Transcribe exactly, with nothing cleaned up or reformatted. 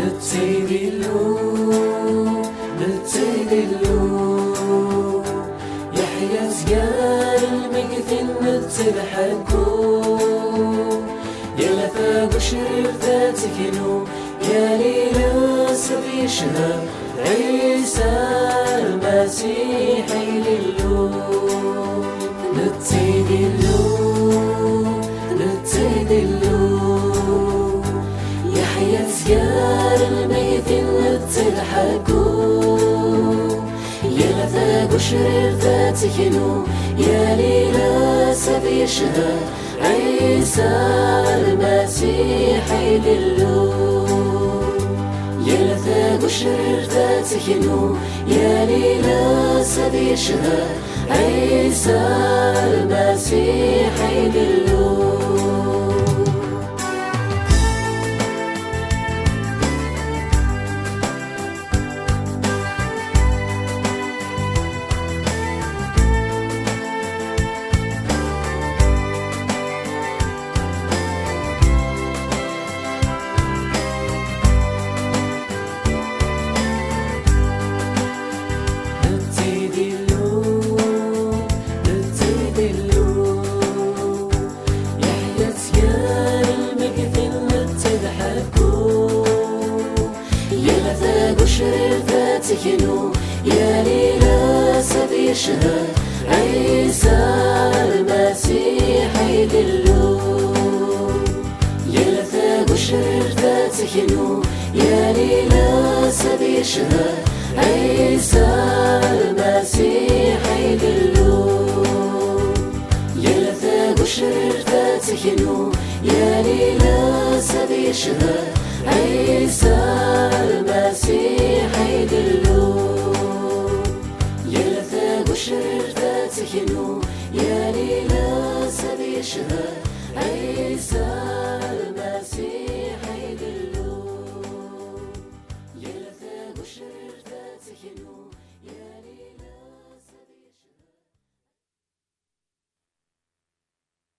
Netta i d Illu, netta i d Illu. Yeḥya-tt gar lmeggtin, netta i d ḥeggu. Yal tagecrirt ad teknu, yal iles ad yeched, Ɛisa Lmasiḥ ay d Illu. Netta i d Illu, netta i d Illu. Yeḥya-tt gar lmeggtin, netta i d ḥeggu. Yal tagecrirt ad teknu, yal iles ad yeched, Ɛisa Lmasiḥ ay d Illu. Yal tagecrirt ad teknu, yal iles ad yeched, Ɛisa Lmasiḥ ay d Illu. Netta i d Illu, netta i d Illu. Yeḥya-tt gar lmeggtin, netta i d ḥeggu. Yal tagecrirt ad teknu, yal iles ad yeched, Ɛisa Lmasiḥ ay d Illu. Yal tagecrirt ad teknu, yal iles ad yeched, Ɛisa Lmasiḥ ay d Illu. Yal tagecrirt ad teknu, yal iles ad yeched, Ɛisa Lmasiḥ ay d Illu. Yal tagecrirt ad teknu, yal iles ad yeched, Ɛisa